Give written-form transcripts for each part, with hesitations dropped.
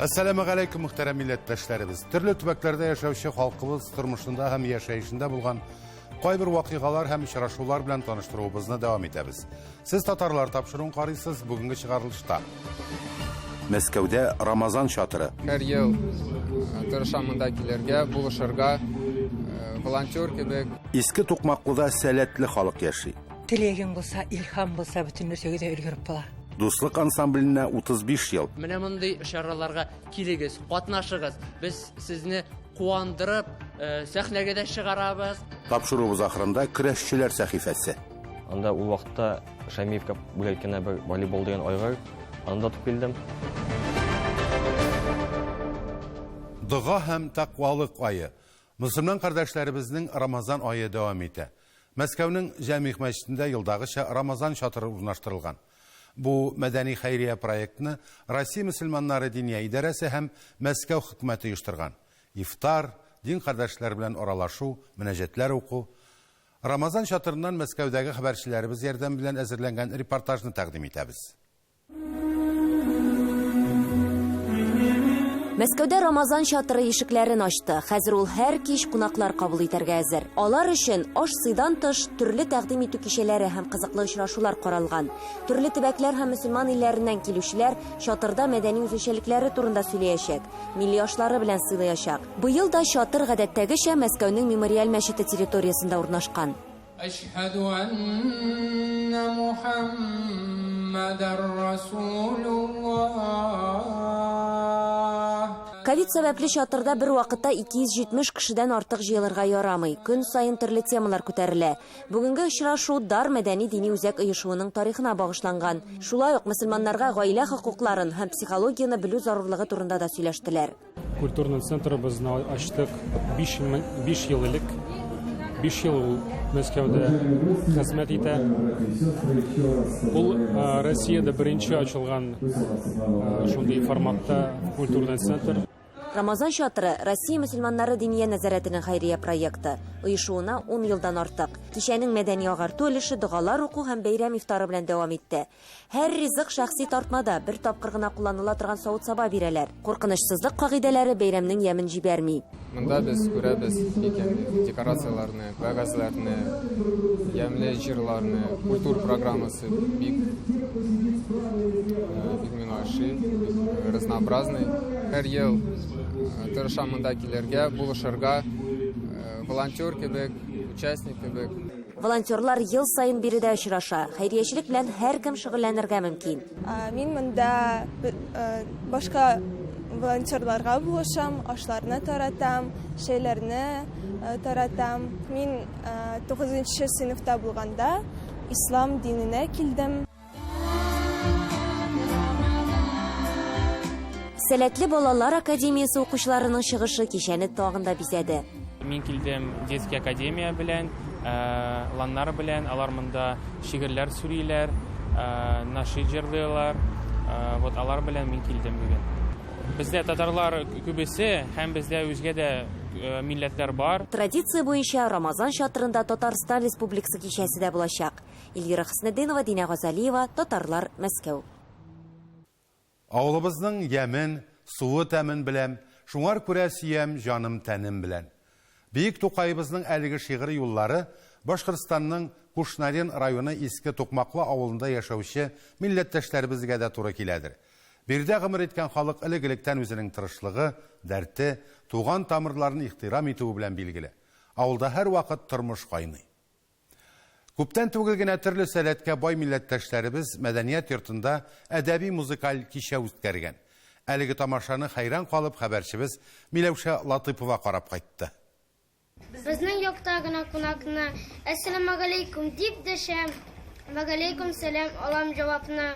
Әссәламу галәйкүм, мөхтәрәм милләттәшләребез. Төрле төбәкләрдә яшәүче халкыбыз тормышында һәм яшәешендә булган кайбер вакыйгалар һәм очрашулар белән таныштыруыбызны дәвам итәбез. Сез татарлар тапшыруын карыйсыз бүгенге чыгарылышта. Мәскәүдә Рамазан чатыры. Һәр ел э, тырышам монда килергә, булышырга, э, волонтер кебек. Иске Тукмаклыда сәләтле халык яши. Теләгең булса, илһам булса, бөтен нәрсәгә дә өлгереп була. Дуслык ансамбленә 35 ел. Менә мондый чараларга килегез, катнашыгыз. Без сезне куандырып, э, сәхнәгә дә чыгарабыз. Тапшыруыбыз ахырында көрәшчеләр сәхифәсе. Анда ул вакытта Шәймиевка бүләк кенә бер волейбол дигән айгыр, аны да отып килдем. Дога һәм тәкъвалык ае. Мөселман кардәшләребезнең Рамазан ае дәвам итә. Мәскәүнең Җәмигъ мәчетендә елдагыча Рамазан чатыры урнаштырылган. Бу мәдәни хәйрия проектны Россия мөселманнары Диния идарәсе һәм Мәскәү хөкүмәте оештырган. Ифтар, дин кардәшләр белән аралашу, мөнәҗәтләр уку. Рамазан чатырыннан Мәскәүдәге хәбәрчеләребез ярдәме белән әзерләнгән репортажны тәкъдим итәбез. Мәскәүдә Рамазан чатыры ишекләрен ачты. Хәзер ул һәр кич кунаклар кабул итәргә әзер. Алар өчен аш-сыйдан тыш төрле тәкъдим итү кичәләре һәм кызыклы очрашулар каралган. Төрле төбәкләр һәм мөселман илләреннән килүчеләр чатырда мәдәни үзенчәлекләре турында сөйләячәк, милли ашлары белән сыйлаячак. Быел да чатыр гадәттәгечә Мәскәүнең Мемориаль мәчете территориясендә урнашкан. Әшһәду әннә Мухәммәдәр Расулуллаһ. Ковид сәбәпле чатырда бер вакытта 270 кешедән артык җыелырга ярамый. Көн саен төрле темалар күтәрелә. Бүгенге очрашу Дар мәдәни-дини үзәк оешуының тарихына багышланган. Шулай ук мөселманнарга гаилә хокукларын һәм психологияне белү зарурлыгы турында да сөйләштеләр. Культурный центрыбызны ачтык 5 ел элек. 5 ел ул Мәскәүдә хезмәт итә. Ул Россиядә беренче ачылган шундый форматта культурный центр. Рамазан чатыры Россия мөселманнары диния нәзарәтенең хәйрия проекты. Оешуына 10 елдан артык. Кичәнең мәдәни агарту өлеше догалар уку һәм бәйрәм ифтары белән дәвам итте. Һәр ризык шәхси тартмада, бер тапкыр гына кулланыла торган савыт-саба бирәләр. Куркынычсызлык кагыйдәләре бәйрәмнең ямен җибәрми. Монда без күрәбез бик ямьле декорацияләрне, вәгазьләрне, ямьле җырларны, культур программасы бик бик миңа ошый, бик разнообразный. Һәр ел тырышам монда килергә, булышырга, волонтер кебек, участник кебек. Волонтерлар ел саен биредә очраша. Хәйриячелек белән һәркем шөгыльләнергә мөмкин. Мин монда башка волонтерларга булышам, ашларны таратам, чәйләрне таратам. Мин 9 сыйныфта булганда ислам диненә килдем. Сәләтле балалар академиясе укучыларының чыгышы кичәне тагын да бизәде. Мин килдем детский академия белән, э, ланнар белән, алар монда шигырьләр сөйлиләр, э, наши җырлыйлар. Э, вот алар белән мин килдем бүген. Бездә татарлар күбесе һәм бездә үзгә дә милләтләр бар. Традиция буенча Рамазан чатырында Татарстан Республикасы кичәсе дә булачак. Эльвира Хөснетдинова, Динә Газалиева, Татарлар, Мәскәү. Авылыбызның ямен, суы тәмен беләм, шуңар күрә сөям җаным тәнем белән. Бөек Тукаебызның әлеге шигъри юллары Башкортстанның Кушнарен районы Иске Тукмаклы авылында яшәүче милләттәшләребезгә дә туры киләдер. Биредә гомер иткән халык элек-электән үзенең тырышлыгы, дәрте, туган тамырларын ихтирам итүе белән билгеле. Авылда һәрвакыт тормыш кайный. Күптән түгел генә төрле сәләткә бай милләттәшләребез мәдәният йортында әдәби-музыкаль кичә үткәргән. Әлеге тамашаны хәйран калып хәбәрчебез Миләүшә Латыпова карап кайтты. Безнең якта гына кунакны Әссәламегаләйкүм дип дәшәм, Вәгаләйкүм сәлам алам җавапны.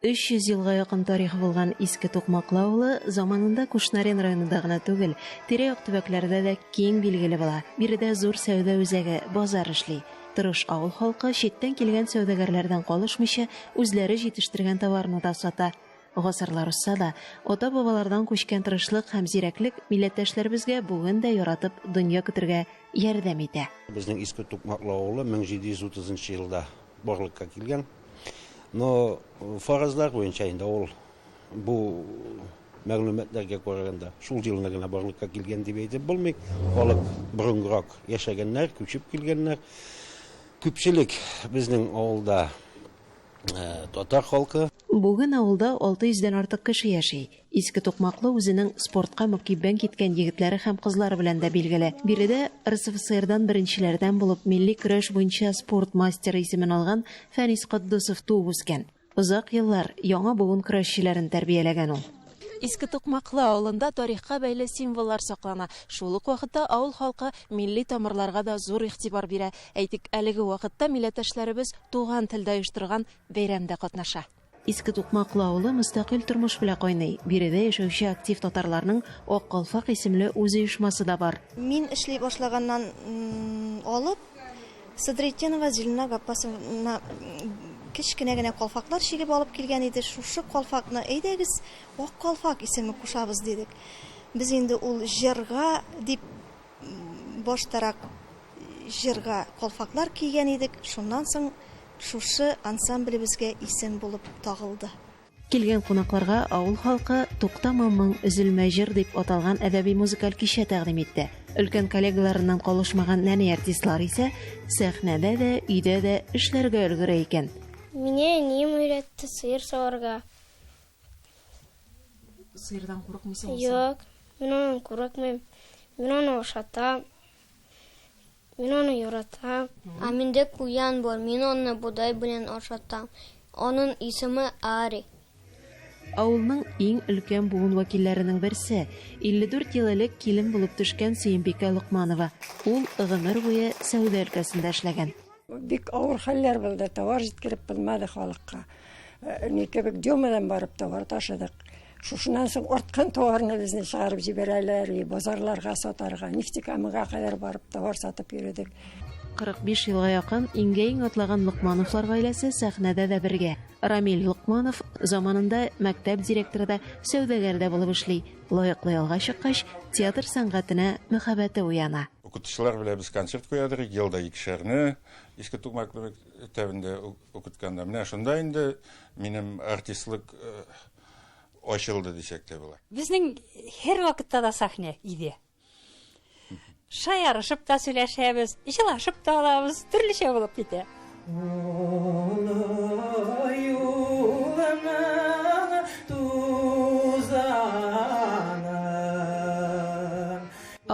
300 елга якын тарихы булган Иске Тукмаклы авылы заманында Кушнарен районында гына түгел, тирә-як төбәкләрдә дә киң билгеле була. Биредә зур сәүдә үзәге, базар эшли. Тырыш авыл халкы, читтән килгән сәүдәгәрләрдән калышмыйча, үзләре җитештергән товарны да сата. Гасырлар узса да, ата-бабалардан күчкән тырышлык һәм зирәклек милләттәшләребезгә бүген дә яратып дөнья көтергә ярдәм итә. Безнең Иске Тукмаклы авылы 1730 нчы елда барлыкка килгән. Но фаразлар буенча инде ул бу Мәгълүматларга караганда, шул елны гына барлыкка килгән дип әйтеп булмый. Халык борынгырак яшәгәннәр, күчеп килгәннәр. Күпчелек безнең авылда татар халкы. Бүген авылда 600 дән артык кеше яши. Иске Тукмаклы үзенең спортка мөкиббән киткән егетләре һәм кызлары белән дә билгеле. Биредә РСФСРдан беренчеләрдән булып милли көрәш буенча спорт мастеры исемен алган Фәнис Котдусов туып үскән. Озак еллар яңа буын көрәшчеләрен тәрбияләгән ул. Иске Тукмаклы авылында тарихка бәйле символлар саклана. Шул ук вакытта авыл халкы милли тамырларга да зур игътибар бирә. Әйтик, әлеге вакытта милләттәшләребез туган телдә оештырган бәйрәмдә катнаша. Иске Тукмаклы авылы мөстәкыйль тормыш белән кайный. Биредә яшәүче актив татарларның Ак калфак исемле үз оешмасы да бар. Мин эшли башлаганнан алып, Садретдинова Зилина Габбасовна кечкенә генә калфаклар чигеп алып килгән иде. Шушы калфакны, әйдәгез, Ак калфак исеме кушабыз, дидек. Без инде ул җырга дип баштарак җырга калфаклар кигән идек, шуннан соң шушы ансамблебезгә исем булып тагылды. Килгән кунакларга авыл халкы Туктама моң, өзелмә җыр дип аталган әдәби-музыкаль кичә тәкъдим итте. Өлкән коллегаларыннан калышмаган нәни артистлар исә сәхнәдә дә, өйдә дә эшләргә өлгерә икән. Мине әнием өйрәтте сыер саварга. Сыердан курыкмыйсыңмы син? Юк, мин аннан курыкмыйм. Мин аны ашатам. Мин аны яратам. Ә миндә куян бар, мин аны бодай белән ашатам. Аның исеме Ари. Авылның иң өлкән буын вәкилләренең берсе, 54 ел элек килен булып төшкән Сөембикә Локманова. Ул гомер буе сәүдә өлкәсендә эшләгән. Бик авыр хәлләр булды, товар җиткереп булмады халыкка. Ни кебек Демадан барып товар ташыдык. Шушыннан соң арткан товарны безне чыгарып җибәрәләр, и базарларга сатарга, Нефтекамага кадәр барып товар сатып йөредек. 45 елга якын иңгә-иң атлаган Локмановлар гаиләсе сәхнәдә дә бергә. Рамил Локманов заманында мәктәп директоры да, сәүдәгәр дә булып эшли. Лаеклы ялга чыккач, театр сәнгатенә мәхәббәте уяна. Укытучылар белән без концерт куядыр, елда икешәрне Иске Тукмаклы мәктәбендә укытканда. Менә шунда инде минем артистлык ачылды дисәк тә була. Безнең һәрвакытта да сәхнә иде. Шаярышып та сөйләшәбез, җылашып та алабыз, төрлечә булып китә.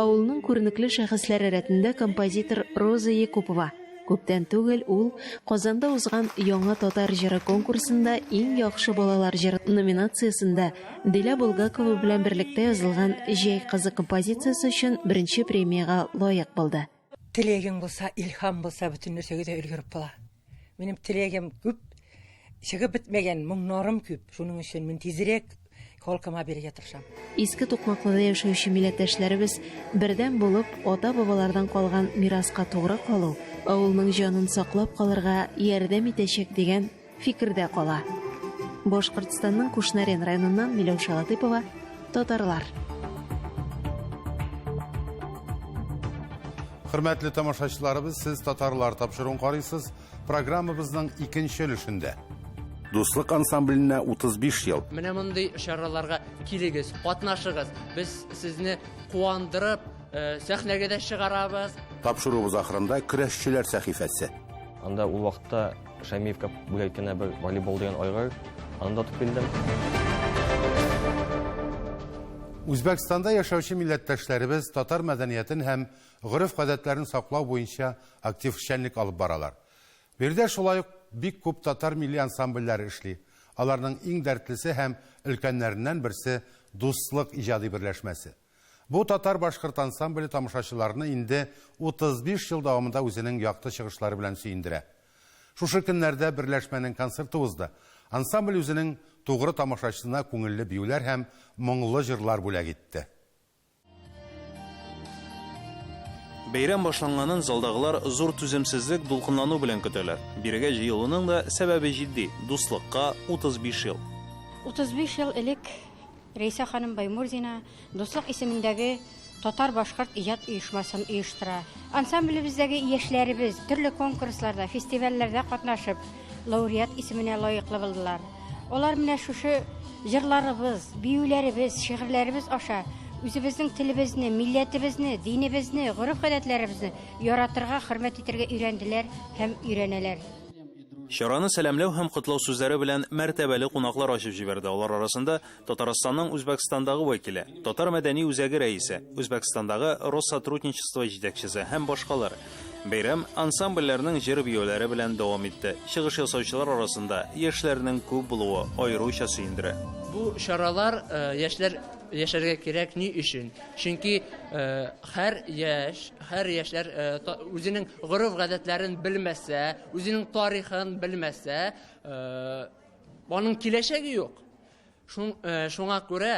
Авылның күренекле шәхесләре рәтендә композитор Роза Якупова. Күптән түгел ул Казанда узган Яңа татар җыры конкурсында Иң яхшы балалар җыры номинациясендә Дилә Булгакова белән берлектә язылган Җәй кызы композициясе өчен беренче премиягә лаек булды. Теләгең булса, илһам булса, бөтен нәрсәгә дә өлгереп була. Минем теләгем күп, чыгып бетмәгән моңнарым күп. Шуның өчен мин тизрәк Халкыма бирергә тырышам. Иске Тукмаклыда яшәүче милләттәшләребез бердәм булып, ата-бабалардан калган мираска тугры калу, авылның җанын саклап калырга ярдәм итәчәк дигән фикердә кала. Башкортстанның Кушнарен районыннан Миләүшә Латыйпова, Татарлар. Хөрмәтле тамашачыларыбыз, сез Татарлар тапшыруын карыйсыз. Программабызның икенче өлешендә. Дуслык ансамбленә 35 ел. Менә мондый чараларга килегез, катнашыгыз. Без сезне куандырып, э, сәхнәгә дә чыгарабыз. Тапшыруыбыз ахырында көрәшчеләр сәхифәсе. Анда ул вакытта Шәймиевка бүләк иткәннәр бер волейбол дигән айгыр, аны да отып килдем. Үзбәкстанда яшәүче милләттәшләребез татар мәдәниятен һәм гореф-гадәтләрен саклау буенча актив эшчәнлек алып баралар. Биредә шулай ук бик күп татар милли ансамбльләре эшли. Аларның иң дәртлесе һәм өлкәннәреннән берсе Дуслык иҗади берләшмәсе. Бу татар-башкорт ансамбле тамашачыларны инде 35 ел дәвамында үзенең якты чыгышлары белән сөендерә. Шушы көннәрдә берләшмәнең концерты узды. Ансамбль үзенең тугры тамашачысына күңелле биюләр һәм моңлы җырлар бүләк итте. Бәйрәм башланганын залдагылар зур түземсезлек, дулкынлану белән көтәләр. Бирегә җыелуның да сәбәбе җитди, дуслыкка 35 ел. 35 ел элек Рәйсә ханым Баймурзина Дуслык исемендәге татар-башкорт иҗат оешмасын оештыра. Ансамблебездәге яшьләребез төрле конкурсларда, фестивальләрдә катнашып, лауреат исеменә лаеклы булдылар. Алар менә шушы Җырларыбыз, биюләребез, шигырьләребез аша үзебезнең телебезне, милләтебезне, динебезне, гореф-гадәтләребезне яратырга, хөрмәт итәргә өйрәнделәр һәм өйрәнәләр. Чараны сәламләү һәм котлау сүзләре белән мәртәбәле кунаклар ачып җибәрде. Алар арасында Татарстанның Үзбәкстандагы вәкиле, Татар мәдәни үзәге рәисе, Үзбәкстандагы Россотрудничество җитәкчесе һәм башкалар. Бәйрәм ансамбльләрнең җыр-биюләре белән дәвам итте. Чыгыш ясаучылар арасында яшьләрнең күп булуы аеруча сөендерә. Бу чаралар яшьләр яшәргә кирәк ни өчен? Чөнки һәр яшь, һәр яшьләр үзенең гореф-гадәтләрен белмәсә, үзенең тарихын белмәсә, аның киләчәге юк. Шуңа күрә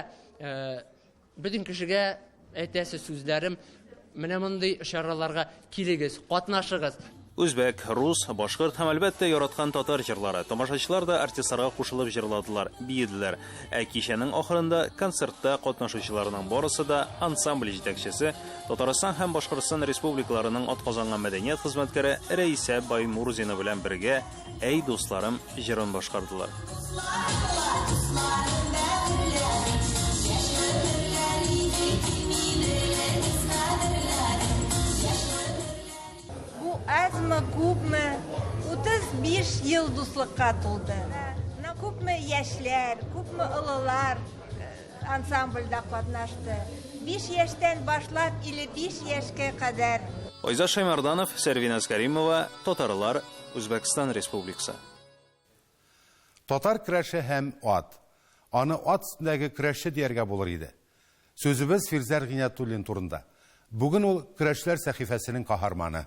бөтен кешегә әйтәсе сүзләрем, менә мондый чараларга килегез, катнашыгыз. Үзбәк, рус, башкорт һәм, әлбәттә, яраткан татар җырлары. Тамашачылар да артистларга кушылып җырладылар, биеделәр. Ә кичәнең ахырында концертта катнашучыларның барысы да ансамбль җитәкчесе, Татарстан һәм Башкортстан республикаларының атказанган мәдәният хезмәткәре Рәисә Баймурзина белән бергә Әй, дусларым җырын башкардылар. Бу азмы, күпме, 35 ел дуслыкка тулды. Күпме яшьләр, күпме олылар ансамбльдә катнашты. 5 яшьтән башлап 55 яшькә кадәр. Айзат Шәймәрданов, Сәрвиназ Кәримова, Татарлар, Үзбәкстан Республикасы. Татар көрәше һәм ат. Аны ат өстендәге көрәшче дияргә булыр иде. Сүзебез Фирзәр Гыйниятуллин турында. Бүген ул Көрәшләр сәхифәсенең каһарманы.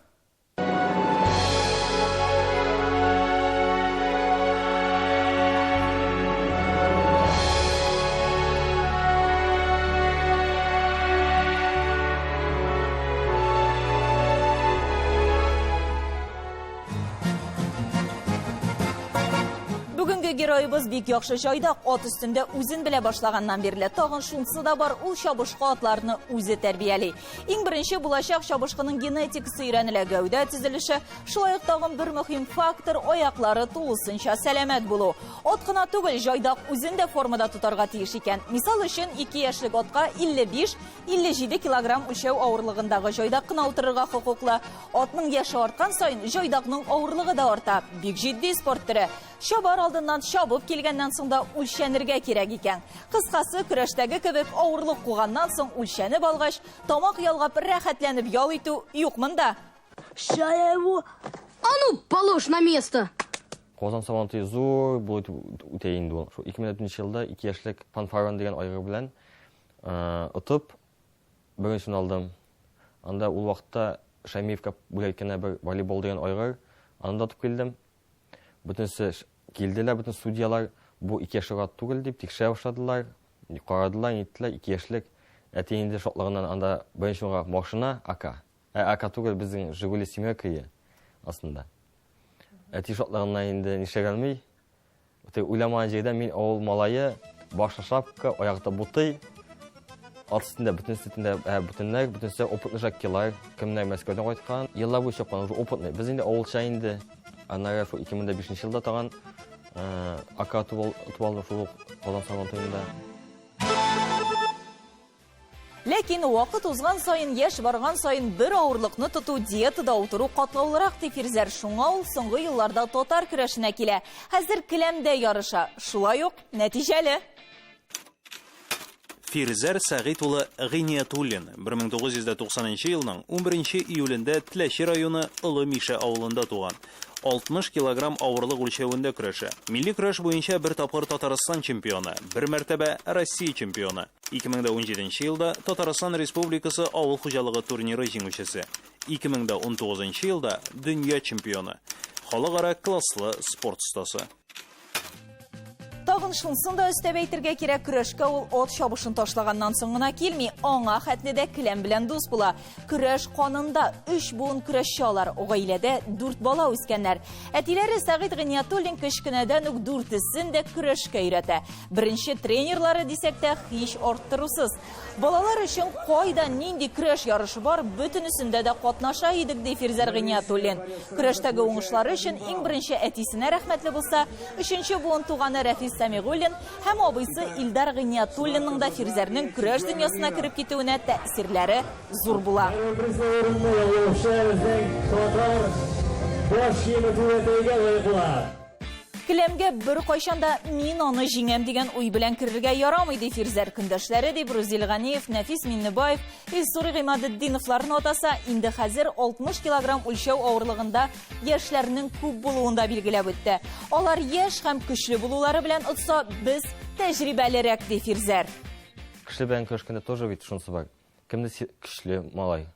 Бүгенге героебыз бик яхшы җайдак, ат өстендә үзен белә башлаганнан бирле. Тагын шунсы да бар, ул чабышкы атларны үзе тәрбияли. Иң беренче булачак чабышкының генетикасы өйрәнелә, гәүдә төзелеше, шулай ук тагын бер мөһим фактор, аяклары тулысынча сәламәт булу. Ат кына түгел, җайдак үзен дә формада тотарга тиеш икән. Мисал өчен, 2 яшьлек атка 55 57 килограмм үлчәү авырлыгындагы җайдак кына утырырга хокуклы. Атның яше арткан саен җайдакның авырлыгы да арта. Бик җитди спорт төре. Чабар алдыннан чабып килгәннән соң да үлчәнергә кирәк икән. Кыскасы, көрәштәге кебек авырлык куганнан соң үлчәнеп алгач, тамак ялгап рәхәтләнеп ял итү юк монда. Ща я его... А ну, положь на место! Казан Сабантуе зур булып үтә инде ул. Шул 2004 елда 2 яшьлек Фанфарон дигән айгыр белән Отып, беренче урын алдым. Анда ул вакытта Шәймиевка бүләк иткәннәр бер волейбол дигән айгыр. Аны да отып килдем. Бөтенесе килделәр, бөтен судьялар, бу ике яшьлек ат түгел дип тикшерә башладылар. Карадылар, ниттеләр, ике яшьлек. Әти инде шатлыгыннан анда беренче урынга машина, АК. Ә АК түгел, безнең Жигули семерка астында. Әти шатлыгыннан инде нишләргә белми. Теге уйламаган җирдә мин авыл малае, башта шапка, аякта бутый. Ат өстендә бөтенесе тендә, ә, бөтеннәр, бөтенесе опытный жаккилар, кемнәр Мәскәүдән кайткан. Еллар буе чапкан, уже опытный. Без инде авылча инде. Аннары шул 2005 елда тагын АК отып алдым шул ук Казан Сабан туенда. Ләкин вакыт узган саен, яшь барган саен бер авырлыкны тоту, диетада утыру катлаулырак, ди Фирзәр. Шуңа ул соңгы елларда татар көрәшенә килә. Хәзер келәмдә ярыша. Шулай ук нәтиҗәле. Фирзәр Сәгыйть улы Гыйниятуллин 1990 елның 11 июлендә Теләче районы Олы Мишә авылында туган. 60 килограмм авырлык үлчәвендә көрәшә. Милли көрәш буенча бер тапкыр Татарстан чемпионы, бер мәртәбә Россия чемпионы. 2017 елда Татарстан Республикасы авыл хуҗалыгы турниры җиңүчесе, 2019 елда дөнья чемпионы, халыкара класслы спорт остасы. Тагын шунсын да өстәп әйтергә кирәк, көрәшкә ул ат чабышын ташлаганнан соң гына килми, аңа хәтле дә келәм белән дус була. Көрәш канында, өч буын көрәшче алар, гаиләдә дүрт бала үскәннәр. Әтиләре Сәгыйть Гыйниятуллин кечкенәдән үк дүртесен дә көрәшкә өйрәтә. Беренче тренерлары дисәк тә, һич арттырусыз. Балалар өчен кайда нинди көрәш ярышы бар, бөтенесендә дә катнаша идек, ди Фирзәр Гыйниятуллин. Көрәштәге уңышлары өчен иң беренче әтисенә рәхмәтле булса, өченче буын туганы Рәфис Сәмигуллин һәм абыйсы Илдар Гыйниятуллинның да Фирзәрнең көрәш дөньясына кереп китүенә тәэсирләре зур була. Призлы урынны яулаучы безнең татар баш киеме түбәтәйгә лаек була. Келәмгә беркайчан да мин аны җиңәм дигән уй белән керергә ярамый, ди Фирзәр. Көндәшләре дип Рузил Ганиев, Нәфис Миннебаев, Илсур Гыймадетдиновларны атаса, инде хәзер 60 килограмм үлчәү авырлыгында яшьләрнең күп булуын да билгеләп үтте. Алар яшь һәм көчле булулары белән отса, без тәҗрибәлерәк, ди Фирзәр. Кеше белән көрәшкәндә тоже бит шунысы бар. Кемдер көчле малай,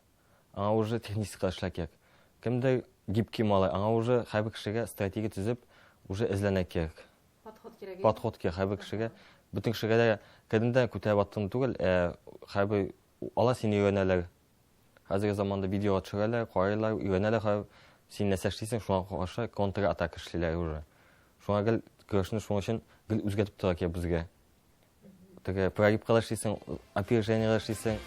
аңа уже технически эшләр кирәк. Кемдер гибкий малай, аңа уже һәрбер кешегә стратегия төзеп, уже эзләнә кирәк. Подход кирәк. Подход кирәк һәрбер кешегә. Бөтен кешегә дә кердең дә күтәреп аттың түгел, ә һәрбер алар сине өйрәнәләр. Хәзерге заманда видеога төшерәләр, карыйлар, өйрәнәләр һәм син нәрсә эшлисең, шуңа каршы контратака эшлиләр уже. Шуңа гел көрәшне шуның өчен гел үзгәртеп тора кирәк безгә. Теге прогибка да эшлисең, опережение да эшлисең.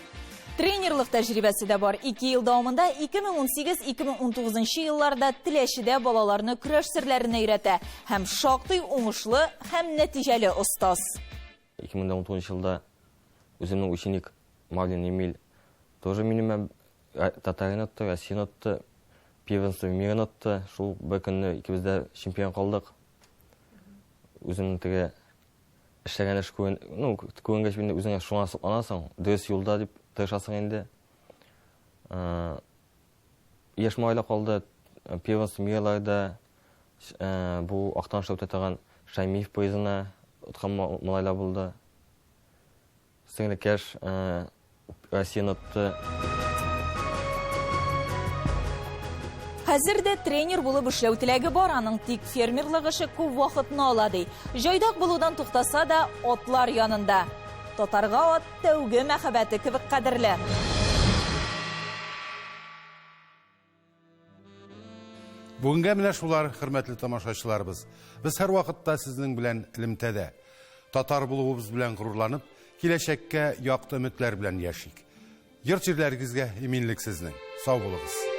Тренерлык тәҗрибәсе дә бар. Ике ел дәвамында 2018-2019 елларда Теләчедә балаларны көрәш серләренә өйрәтә һәм шактый уңышлы һәм нәтиҗәле остаз. 2019 елда үземнең ученик Марлин Эмиль тоже минем Татарин отты, Россияне отты, первенство мирын отты. Шул бер көнне икебез дә чемпион калдык. Үземнең теге эшләгән эш күрен, ну, күренгәч инде үзеңә шуңа сокланасың, дөрес юлда дип тырышасың инде. Э, яшь малайлар калды, первенство мирларда э, бу Актанышта үтә торган Шаймиев призына откан малайлар булды. Сеңлекәш Россияне отты. Хәзер дә тренер булып эшләү теләге бар аның, тик фермерлык эше күп вакытны ала ди. Җайдак булудан туктаса да, атлар янында. Татарга ат тәүге мәхәббәте кебек кадерле. Бүгенгә менә шулар, хөрмәтле тамашачыларыбыз. Без һәрвакытта сезнең белән элемтәдә. Татар булуыбыз белән горурланып, киләчәккә якты өметләр белән яшик. Йорт җирләрегезгә иминлек сезнең. Сау булыгыз.